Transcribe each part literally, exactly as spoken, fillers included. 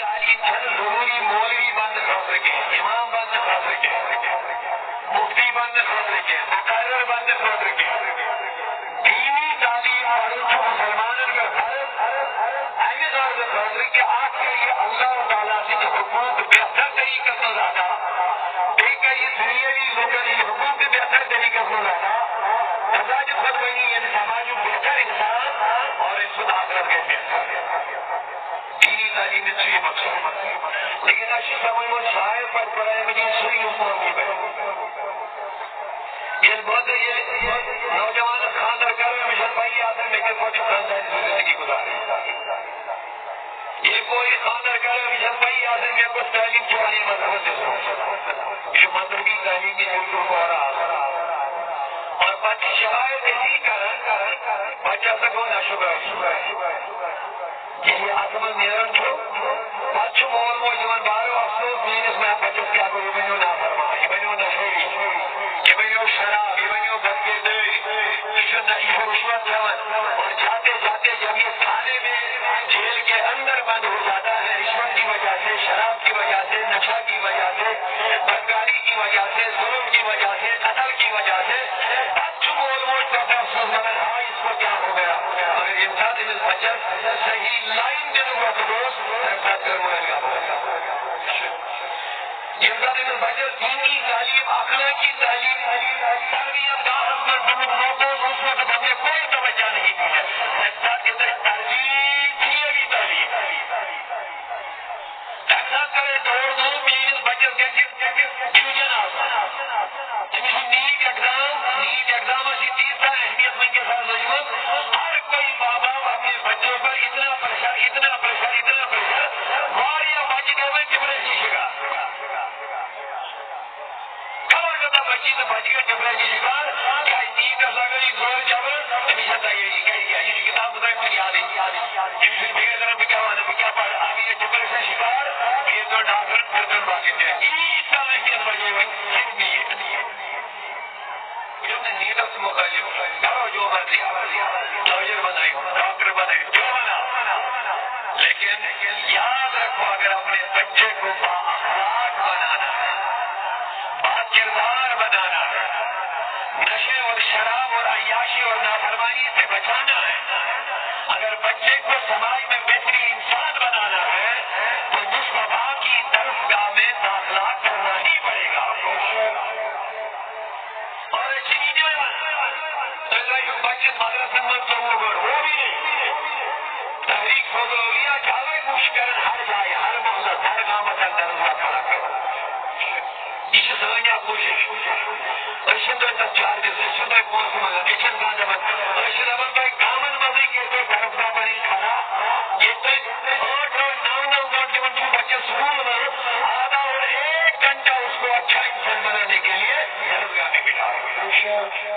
تعلیم چھنہٕ ضروٗری مولوی بننہٕ خٲطرٕ کینٛہہ، امام بننہٕ خٲطرٕ کینٛہہ، مفتی بننہٕ خٲطرٕ کینٛہہ، مقرر بننہٕ خٲطرٕ کینٛہہ۔ دینی تعلیم پرُن چھُ مسلمانن پٮ۪ٹھ فرض، امہِ غرضہٕ خٲطرٕ کہِ اکھ کرِ یہِ اللہ تعالیٰ سٕنٛدۍ حقوٗق بہتر طریٖقس منٛز ادا، بیٚیہِ کرِ یہِ دُنیٲوی لُکن ہٕنٛدۍ حقوٗق تہِ بہتر طریٖقس منٛز ادا۔ بذات خود بنی ییٚمہِ سماجُک بہتر انسان اور أمۍ سُنٛد آخرت گژھِ بہتر۔ دینی تعلیم چھُ یہِ مقصد۔ لیکن اَسہِ چھُ سمجھ منٛز شاید پتہٕ قرآن مجید سُے یُس قومی بنہِ۔ ییٚلہِ بہٕ تہٕ ییٚلہِ نوجوانس خانٛدر کرو، أمِس چھَنہٕ پَیی آسان مےٚ کِتھ پٲٹھۍ چھُ خانٛدارِ زِندگی گُزارٕنۍ۔ ییٚلہِ کورِ خانٛدر کرو، أمِس چھَنہٕ پَیی آسان مےٚ کُس تعلیٖم چھُ پننہِ مذہبس دِژمٕژ۔ یہِ چھُ مذہبی تعلیٖم یہِ چھُ پورٕ آسان۔ اور پتہٕ چھِ شکایت أسی کران، بچہٕ ہسا گوٚو نشہٕ بٲزی۔ ییٚلہِ یہِ اتھ منٛز نیران چھُ، پتہٕ چھُ مول موج یِوان بارو افسوس، میٲنِس مےٚ بچس کیٛاہ گوٚو، یہِ بنیو نافرمان، یہِ بنیو نشٲری، یہِ بنیو شراب، یہِ بنیو بدکردٲرۍ، یہِ چھُ نہ، یہِ چھُ رُشوت کھٮ۪وان۔ اور جاتے جاتے جب یہ تھانے میں جیل کے اندر بند ہو جاتا ہے، رشوت کی وجہ سے، شراب کی وجہ سے، نشہ کی وجہ سے، بدکاری کی وجہ سے، ظلم کی وجہ سے، قتل کی وجہ سے، پتہٕ چھُ مول موج پتہٕ افسوس ونان، ہاے، اس کو کیا ہو گیا؟ مگر ییٚمہِ ساتہٕ أمِس بچس صحیح لائن دِنہٕ وقت اوس، تَمہِ ساتہٕ کٔر مٲلۍ غفلت۔ ییٚمہِ ساتہٕ أمِس بچس دینی تعلیٖم، اخلٲقی تعلیٖم، تربیت گاہس منٛز دِنُک موقعہٕ اوس، اس وقت ہم نے کوئی توجہ نہیں دی ہے۔ تَمہِ ساتہٕ دِژ اَسہِ ترجیح دُنیٲوی تعلیٖم۔ تَمہِ ساتہٕ کَرے ڈور دوٗر، میٛٲنِس بَچَس گژھِ ڈِوِجَن آسُن۔ أمِس چھُ نیٖٹ ایگزام، نیٖٹ ایگزامَس چھِ تیٖژاہ اہمیت وٕنکیٚس حظ لٔجمٕژ۔ ہر کوئی ماں باپ اپنے بچوں پر اتنا پریشر، اتنا پریشر، اتنا پریشر۔ واریاہ بَچہٕ گٔمٕتۍ ڈِپریشنہِ شِکار۔ خبر کۭژاہ بچی تہٕ بچہٕ گٔے ڈِپریشنہِ شِکار، کیٛازِ نیٖٹَس لگٲوِکھ زورٕ جبر، أمِس چھےٚ تیٲری، کیٛازِ کیٛاہ؟ یہِ چھُ کِتاب مُطٲبِق چھُنہٕ یادٕے۔ أمِس چھُنہٕ فِکرِ تَران، بہٕ کیٛاہ وَنہٕ، بہٕ کیٛاہ پَرٕ، اَتھ گٔے ڈِپریشن شِکار، بیٚیہِ پیوٚو ڈاکٹرَن، پھِرِ پیوٚو باقٕے تہِ۔ ییٖژاہ اہمیت بَجے وۄنۍ یِم نیٖٹ۔ یِم نہٕ نیٖٹَس مُخٲلِف، کَرو جو مرضی، تاجر بَنٲیِو، ڈاکٹر بَنٲیِو، جو بَناو۔ لیکن یاد رکھو، اگر اپنے بچے کو بااخلاق بنانا ہے، باکردار بنانا ہے، نشے اور شراب اور عیاشی اور نافرمانی سے بچانا ہے، اگر بچے کو سماج میں بہترین انسان بنانا ہے، تو مصطفیٰ کی درسگاہ میں داخلہ کرنا ہی پڑے گا آپ کو۔ اور اچھی نیتی میں تۄہہِ لٲگِو بچہِ مدرسن منٛز ژوٚوُہ گٲنٛٹہٕ، وہ بھی نہیں۔ تحریک فضل اولیاء چھِ اَوَے پُش کران ہر جایہِ، ہر محلس، ہر گامس اندر درسگاہ کھڑا کرُن۔ یہِ چھِ سٲنۍ اکھ کوٗشِش۔ أسۍ چھِنہٕ تۄہہِ تتھ charges، أسۍ چھِنہٕ تۄہہِ پونٛسہٕ منٛگان، أسۍ چھِنہٕ کانٛہہ دپان، أسۍ چھِ دپان تۄہہِ گامن منٛزٕے کٔرۍ تُہۍ درسگاہ بنٲیِتھ کھڑا، ییٚتہِ تُہۍ ٲٹھ ٲٹھ نو نو گٲنٛٹہٕ یِمن چھُو بچس سکوٗل وَنان، آدھا اور ایک گھنٹہ اس کو اچھا انسان بنانے کے لیے درسگاہ میں بٹھاؤ۔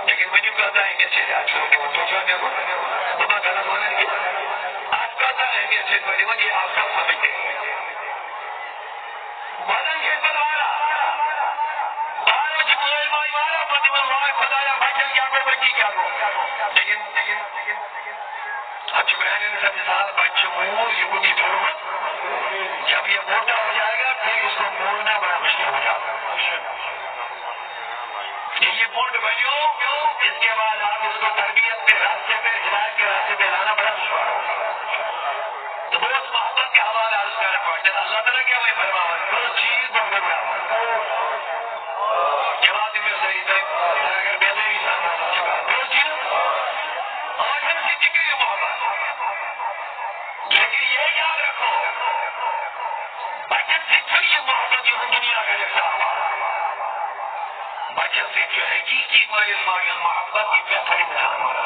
لیکن ؤنِو کۭژاہ اہمیت چھِ اَسہِ اَتھ برونٛہہ دِوان؟ تُہۍ چھِوا مےٚ ووٚن؟ بہٕ ما غلط وَنان کینٛہہ؟ اَتھ کۭژاہ اہمیت چھِ أسۍ پَتہٕ دِوان، یہِ آپ صاف سمجھتے ہیں۔ وَنان چھِ أسۍ پَتہٕ واریاہ۔ بارو چھِ مٲلۍ ماجہِ واریاہ پَتہٕ دِوان، واے خۄدایا، بَچَن کیٛاہ گوٚو، بٔچی کیٛاہ گوٚو؟ لیکن، لیکن، لیکن، اب جو میں نے سب مثال بچوں کو یہ کو بھی پھر جب یہ موٹا ہو جائے گا، پھر اس کو موڑنا بڑا مشکل ہو جائے گا۔ یہ، یہ بوٹ بنو، اس کے بعد آپ اس کو تربیت کے راستے پہ، ہدایت کے راستے پہ لانا بڑا دشوار ہوگا۔ تو بہت محبت کے حوالے عرض کرنا پڑتا ہے۔ اللہ تعالیٰ کیا وہی فرماوان، بہت چیز بہت بڑا۔ جواب میں صحیح تھے، اگر بے دہی سامنا، بہت چیز، اور ہم سے کتنی محبت۔ لیکن یہ یاد رکھو، بچت سے پھر یہ محبت، یہ دنیا کا جیسا۔ بچت سے جو حقیقی ماحول، ماحول محبت، یہ بہترین انسان ہمارا۔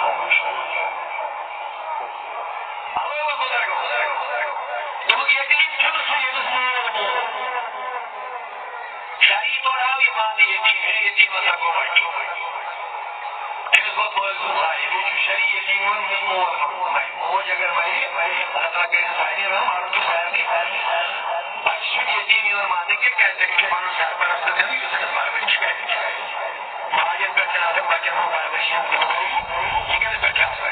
دوٚپُکھ، یقیٖن چھُنہٕ سُہ، ییٚمِس مول موج۔ شرعی طور آو یہِ ماننہٕ یتیٖم، ہے، یتیٖمس ہا گوٚو بچہِ۔ أمِس ووت مٲلۍ سُنٛد سایہِ، یہِ چھُ شرعی یتیٖم یِوان مول ماننہٕ۔ موج اگر مرِ، اللہ تعالیٰ کٔرِن سارنٕے رحم، عرض چھُ سارنٕے۔ بچہِ چھُنہٕ یتیٖم یِوان ماننہٕ کینٛہہ، کیٛازِ تٔمِس چھُ پنُن سرپرست دیُن، یُس أمِس پرورش کرِ۔ ماجن پٮ۪ٹھ چھِ آسان بچن ہُنٛد پرورش ہٕنٛز ذمہٕ دٲری، یہِ کٔمِس پٮ۪ٹھ چھِ آسان؟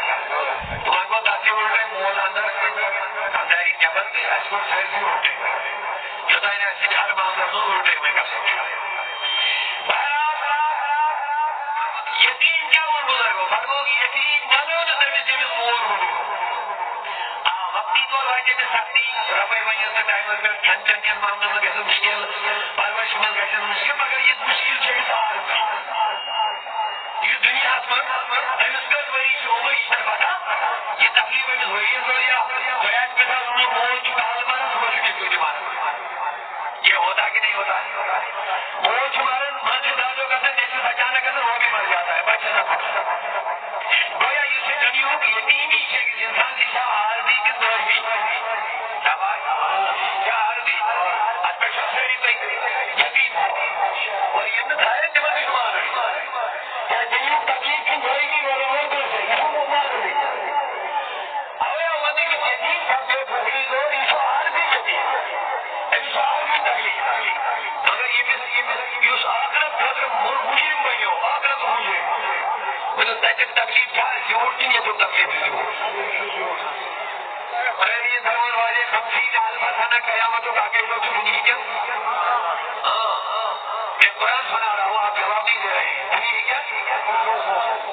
تہٕ وۄنۍ گوٚو تَتھ تہِ ووٚن تۄہہِ مول اندر، اندر نٮ۪بر تہٕ اَسہِ کوٚر سٲرسٕے ووٚٹٕے۔ خۄداے نہ آسہِ ہر معاملس منٛز اُلٹے وۄنۍ گژھان چھُ۔ بہرحال، یتیٖم کیٛاہ ووٚن بُزرگو؟ فرمووُکھ، یتیٖم وَنو نہٕ تٔمِس، ییٚمِس مول ووٚنُن۔ آ، وقتی طور واتہِ أمِس سختی، رۄپَے وۄنۍ یۄس نہٕ ٹایمَس پٮ۪ٹھ کھٮ۪ن چٮ۪ن کٮ۪ن معاملَن منٛز گژھِ مُشکِل، پَرؤرِشہِ منٛز گژھِ مُشکِل، مگر ییٚتہِ مُشکِل چھِ أمِس آرزی۔ یہِ چھُ دُنیاہَس منٛز، أمِس کٔژ ؤری چھِ عمر، یہِ چھَنہٕ پَتہ۔ یہِ تکلیٖف أمِس ؤریَس ؤرۍ یا تۄہہِ آسہِ پٮ۪ٹھ آسان، مول چھُ کالہٕ مَران، صُبحَس چھُ نیٚچوٗ تہِ مَران۔ یہ ہوتا کہ نہیں ہوتا؟ مول چھُ مَران، منٛزٕ چھُ دادو گژھان، نیٚچوِس اچانک گژھان، وہ بھی مر جاتا ہے، بچہِ چھَنہٕ پَتہ۔ گویا یُس یہِ دُنیاہُک یتیٖمی چھِ أکِس اِنسان، یہِ چھا عارضی کِنہٕ دٲیمی؟ دَپان، یہِ چھا عارضی؟ اَتھ پٮ۪ٹھ چھِو سٲری تُہۍ یقیٖن تھاوان۔ اور یِم نہٕ تھایَن، تِمَن تہِ چھُ مانُن۔ کیٛازِ دُنیاہُک تکلیٖف چھُنہٕ دٲیمی روزان، وۄنۍ کٲنٛسہِ، یہِ چھُ مانُن۔ اوے آو وننہٕ، یُس یتیٖم سپدیو بُزرگ دور، یہِ چھُ عارضی یتیٖم۔ أمِس چھُ عارضی تکلیٖف۔ مگر ییٚمِس، ییٚمِس، یُس آخرت خٲطرٕ مُ-، مُجرِم بنیو، آخرت مُجرِم۔ مطلب، تَتیُک تکلیٖف چھا زیوٗٹھ کِنہٕ ییٚتیُک تکلیٖف چھُ زیوٗٹھ؟ مگر یہِ فرمان والے خمسین الف سنہ قیامتُک اَکے دۄہ چھُ دُنہِکٮ۪ن۔ آ، میں قرآن سنا رہا ہوں، آپ جواب نہیں دے رہے ہیں۔ دُنہِکٮ۪ن؟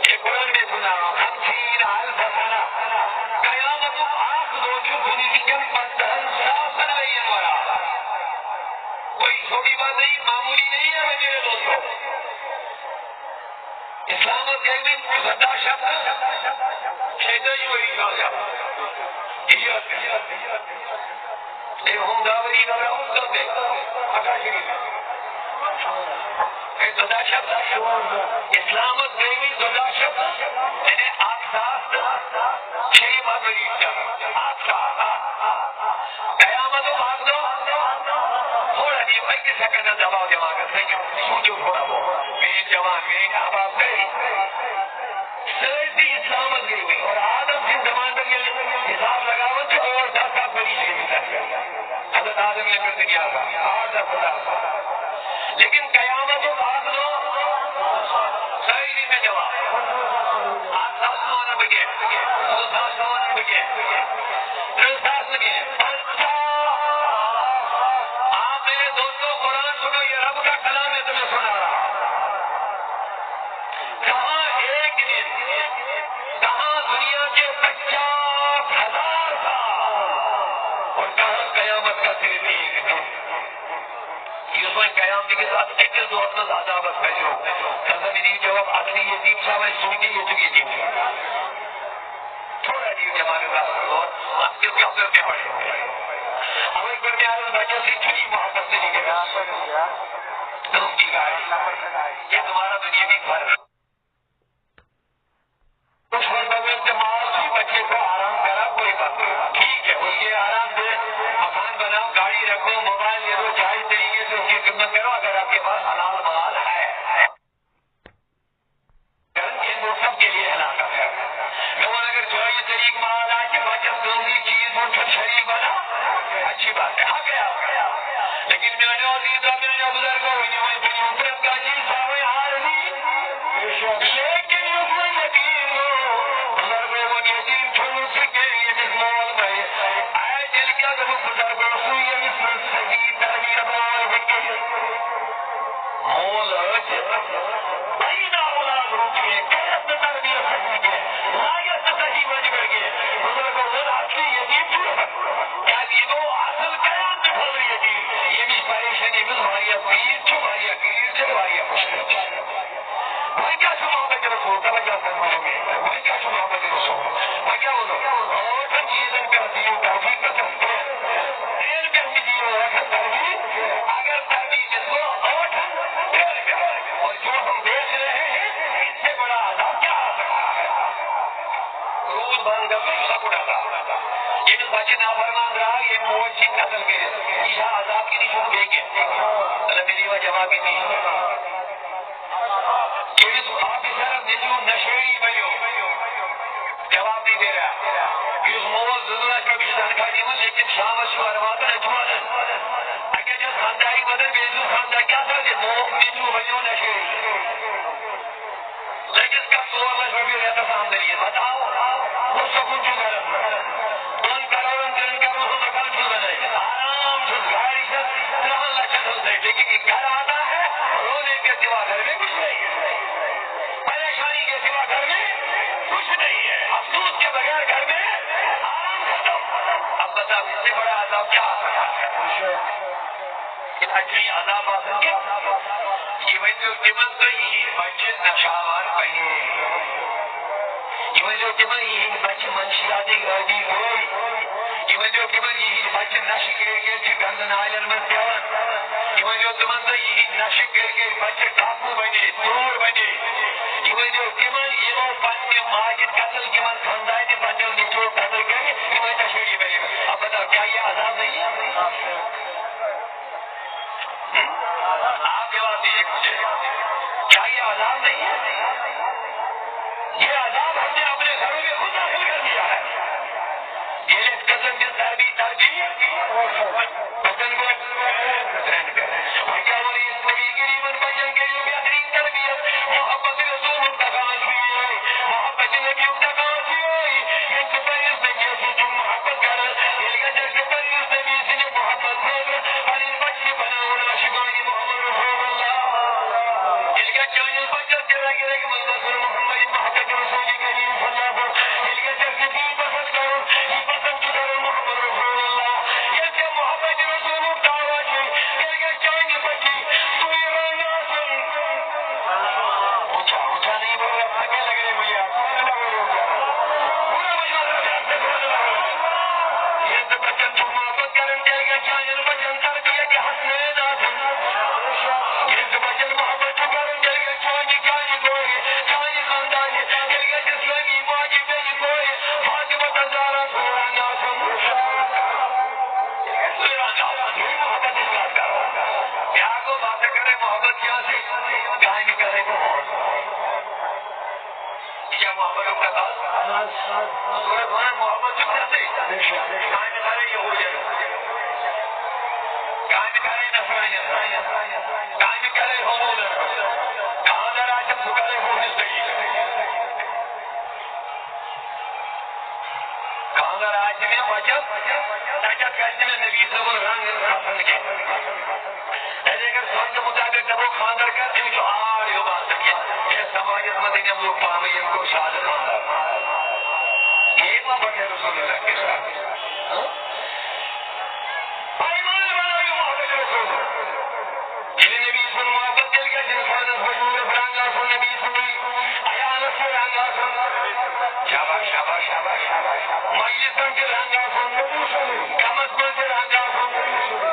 یہ قرآن میں سنا رہا ہوں، خمسین الف سنہ۔ قیامتُک اکھ دۄہ چھُ دُنہِکٮ۪ن پنٛژاہن ساسن ؤرین برابر۔ کوئی چھوٹی بات نہیں، معمولی نہیں ہے میرے دوستوں۔ اسلامس گٔے وۄنۍ ژۄداہ شیٚتھ تہٕ شیٚتٲجی ؤری چھُ آز۔ ہجرت۔ اے ہُم دہ ؤری گزرا ہُم کم گٔے۔ پگاہ شریف۔ اے ژۄداہ شیٚتھ۔ اسلامس گٔے وۄنۍ ژۄداہ شیٚتھ، یعنی اکھ ساس تہٕ شیٚیہِ پتہٕ ؤری چھِ چلان۔ اکھ ساس۔ قیامتُک اکھ دۄہ، تھوڑا دِیِو أکِس سیکنڈس دباو دٮ۪ماغس، ہیٚکِو سوٗنٛچِو تھوڑا بہت۔ میٲنۍ جوان، میٲنۍ احباب سٲری، سٲرسٕے اسلامس گٔے وۄنۍ۔ اور آدم سٕنٛدِ زمانہٕ پٮ۪ٹھ ییٚلہِ حساب لگاوان چھِ، ٲٹھ دَہ ساس ؤری چھِ گٔمٕتۍ تَتھ پٮ۪ٹھ۔ حضرت آدم ییٚلہِ پٮ۪ٹھ دُنیاہس آو، ٲٹھ دَہ ساس۔ لیکن قیامتُک اکھ دۄہ، سٲری دِن مےٚ جواب۔ اکھ ساس نہٕ وَنان بہٕ کینٛہہ، زٕ ساس نہٕ وَنان بہٕ کینٛہہ، ترٕٛہ ساس نہٕ کینٛہہ، پنٛژاہ۔ آپ میرے دوستوں، قرآن سنو، یہ رب کا کلام ہے، تمہیں سنا رہا ہوں۔ کہاں ایک دن، کہاں دنیا کے پچاس ہزار سال اور کہاں قیامت کا صرف ایک دن۔ یُس وۄنۍ قیامتہٕ کِس اَتھ أکِس دۄہَس منٛز عذابَس کھسیو، تَتھ ہسا مےٚ دِیِو جواب، اَصلی یتیٖم چھا وۄنۍ سُہ کِنہٕ ییٚتیُک یتیٖم چھُ؟ تھوڑا دِیِو دٮ۪ماغَس اَتھ غور، اَتھ کِژھ کَتھ کٔر مےٚ پَڑھٲو؟ اَوَے کٔر مےٚ عرض، بَچَس سۭتۍ چھُنہٕ یہِ محبت تہِ نِکَران۔ کٲم کی گاڑی، یہ تمہارا دنیاوی فرض۔ اس وقت اگر دماغ کی بچے کو آرام کرا، کوئی بات نہیں، ٹھیک ہے، اس کے آرام دہ مکان بناؤ، گاڑی رکھو، موبائل دے دو، جائز طریقے سے اس کی خدمت کرو، اگر آپ کے پاس حلال مال ہے۔ کرن یہ وہ سب کے لیے ہلاکت ہے۔ میں وہ اگر جائز طریق مال آ کہ بچت ضروری چیز وہ چھوٹ شریف بنا، اچھی بات ہے، حق ہے آپ کا۔ لیکن میانو عزیز، میانو بزرگو، یہ وہ بنی حکومت کا چیز تھا، وہ عارضی۔ لیکن اس میں یقین ہو، بزرگوں کو یقین چھوڑ سکے، یہ اس مال میں آئے چل کیا کہ وہ بزرگوں سے یہ اس میں صحیح تربیت مال بچے۔ مول ٲسِتھ، بین اولاد روٗدمُت، کٔرِتھ نہٕ تربیت صحیح کینٛہہ، لایَتھ نہٕ صحیح وَتہِ پٮ۪ٹھ کینٛہہ۔ بُزرگو ووٚن، اَصلی یتیٖم چھُ، کیٛازِ یہِ گوٚو اَصٕل قیامتہٕ خٲطرٕ یتیٖم، ییٚمِچ پریشٲنی أمِس واریاہ پیٖر چھِ، واریاہ پیٖر چھِ، واریاہ مُشکِل چھِ۔ وۄنۍ کیٛاہ چھُ محبت رسول؟ توجہ فرمٲیِو مےٚ۔ وۄنۍ کیٛاہ چھُ محبت رسول؟ وۄنۍ کیٛاہ ووٚنُکھ؟ ٲٹھن چیٖزن پٮ۪ٹھ دِیِو ترجیح، قسم کھٮ۪تھ۔ ترٛٮ۪ن پٮ۪ٹھ مہٕ دِیِو ٲٹھن ترجیح۔ اگر ترجیح دِژوٕ ٲٹھن، ترٛٮ۪ن پٮ۪ٹھ۔ اور جو ہم دیکھ رہے ہیں، اس سے بڑا عذاب کیا آ سکتا ہے؟ روٗد بنٛد گژھُن، یہِ چھُ لۄکُٹ عذاب۔ ییٚمِس بچہِ نافرمان درٛاو، ییٚمۍ موج ژھٕنۍ قتل کٔرِتھ، یہِ چھا عذاب کِنہٕ یہِ چھُنہٕ بیٚیہِ کینٛہہ؟ تَلہٕ مےٚ دِیِو وۄنۍ جواب ییٚتی۔ ییٚمِس آفیسرس نیٚچوٗ نشٲری بنیو، جواب نہیں دے رہا۔ یُس مول زٕ زٕ لچھ رۄپیہِ چھُ تنخواہ نِوان، لیکن شامس چھُ گرٕ واتان، اَتہِ چھُ ونان، اَکہِ اَتہِ چھُ خانٛداری واتان، بیٚیہِ چھُ خانٛدار کیٛاہ سا دِ؟ مول نیٚچوٗ بنیو نشٲری۔ لٔگِس کَتھ ژور لچھ رۄپیہِ رٮ۪تس آمدنی، بتاو، کُس سکوٗن چھُ گرس منٛز؟ دۄن کرورن، ترٛٮ۪ن کرورن ہُنٛد مکان چھُس بنٲوِتھ، آرام چھُس، گاڑِ چھَس، یِم اَتہِ چھُ یہِ عذاب آسان کہِ یہِ ؤنۍزیو تِمن تہٕ یِہِنٛدۍ بچہِ نشاوار بنے۔ یہِ ؤنۍزیو تِمن یِہِنٛدۍ بچہِ منشیاتٕکۍ عٲدی گٔے۔ یہِ ؤنۍزیو تِمن یِہِنٛدۍ بچہِ نشہٕ کٔرۍ کٔرۍ چھِ گنٛدٕ نالٮ۪ن منٛز پٮ۪وان۔ یہِ ؤنۍزیو تِمن تہٕ یِہِنٛدۍ نشہٕ کٔرۍ کٔرۍ بچہِ ڈاکوٗ بنے، ژوٗر بنے۔ یہِ ؤنۍزیو تِمن یِمو پننہِ ماجہِ قتل، یِمن خاندانہِ پننیو نیٚچویو قتل کٔرۍ، یِم ٲسۍ نشہٕ کٔرۍ۔ اب بتاؤ، کیا یہ عذاب نہیں ہے؟ آپ جواب دیجیے مجھے، کیا یہ عذاب نہیں ہے؟ یہ عذاب ہم نے اپنے گھروں میں خود داخل کر لیا ہے۔ یہ لفظ قسم کے تربی تربی وطن کو وجہ اور اس نبی غریبن بچن کے لیے بہترین تربیت محبت رسول تقاضی ہے، محبت نبی تقاضی ہے۔ یہ سپر اس نبی سے جو محبت کر، یہ جیسے پر اس نبی سے محبت کر، اور ان بچے بنا ہونا شکانی محمد رسول اللہ۔ تیٚلہِ گژھِ چٲنِس بَچَس تہِ رَگہِ رَگہِ منٛز گژھُن محمد محبت رسول کریم صلی اللہ علیہ وسلم۔ تیٚلہِ گژھِ اَسہِ یہِ پَسنٛد کَرُن، یہِ پَسنٛد چھُ کَرُن محمد رسول اللہ۔ ییٚلہِ ژےٚ محبت رسولُک دعویٰ چھُے، تیٚلہِ گژھِ چٲنہِ بَچی سُے رنٛگ آسُن۔ وٕچھا، وٕچھا نہٕ یہِ بوٚڑ رَب، سۄ کیٛاہ لَگہِ مےٚ یاد؟ سۄ لَگہِ مےٚ یاد۔ پوٗرٕ مجلس ییٚلہِ ژٕ بَچَن چھُکھ محبت کَران، تیٚلہِ گژھِ چانٮ۪ن بَچَن تربیت حسنین آسٕنۍ۔ ییٚلہِ ژٕ بَچَن محبت چھُکھ کَران، تیٚلہِ گژھِ چانہِ، چانہِ کورِ، چانہِ خاندانہِ، تیٚلہِ گژھِ اسلٲمی ماجہِ بیٚنہِ کورِ فاطمہ تہٕ زہرا سُنٛد رنٛگ آسُن۔ تیٚلہِ گژھِ سُے رنٛگ آسُن۔ یہِ محبت أسۍ کَتھ کَرو۔ بیٛاکھ گوٚو، بہٕ ہسا کَرے محبت کینٛہہ سۭتۍ، کامہِ کَرے بہٕ ہُہ۔ یہِ چھا محبتُک تقاضہٕ؟ ضروٗرت وَنان محبت چھُ تَتھٕے۔ کامہِ کَرے یہوٗدٮ۪ن۔ کامہِ کَرے نصرانٮ۪ن۔ کامہِ کَرے ہوٗدٮ۪ن۔ خانٛدر آسٮ۪م، سُہ کَرے ہوٗدِس طریٖقہٕ۔ خانٛدر آسہِ مےٚ بَچَس، تَتٮ۪تھ گژھِ نہٕ مےٚ نبی صٲبُن رنٛگ پَسنٛد کینٛہہ۔ تیٚلہِ اگر سۄنٛدٕ مُطابِق دَپو خانٛدر کر، تٔمِس چھُ آر ہیوٗ باسان یہِ۔ ہے، سماجس منٛز أنِم لُکھ پانہٕ ؤنۍ، ییٚمۍ کوٚر شادٕ خانٛدر۔ یہِ ما پَکہِ رسول اللہ کے ساتھ؟ ہاں؟ پایمال بنٲیِو محبت رسول۔ ییٚلہِ نبی سُنٛد محبت، تیٚلہِ گژھِ اِنسانَس وجوٗدَس رنٛگ آسُن، نبی سُنٛدُے عیالَس چھُ رنٛگ آسُن۔ شاباش، شاباش، شاباش، شاباش۔ مجلسَن چھُ رنٛگ آسُن، غمَس منٛز چھُ رنٛگ آسُن۔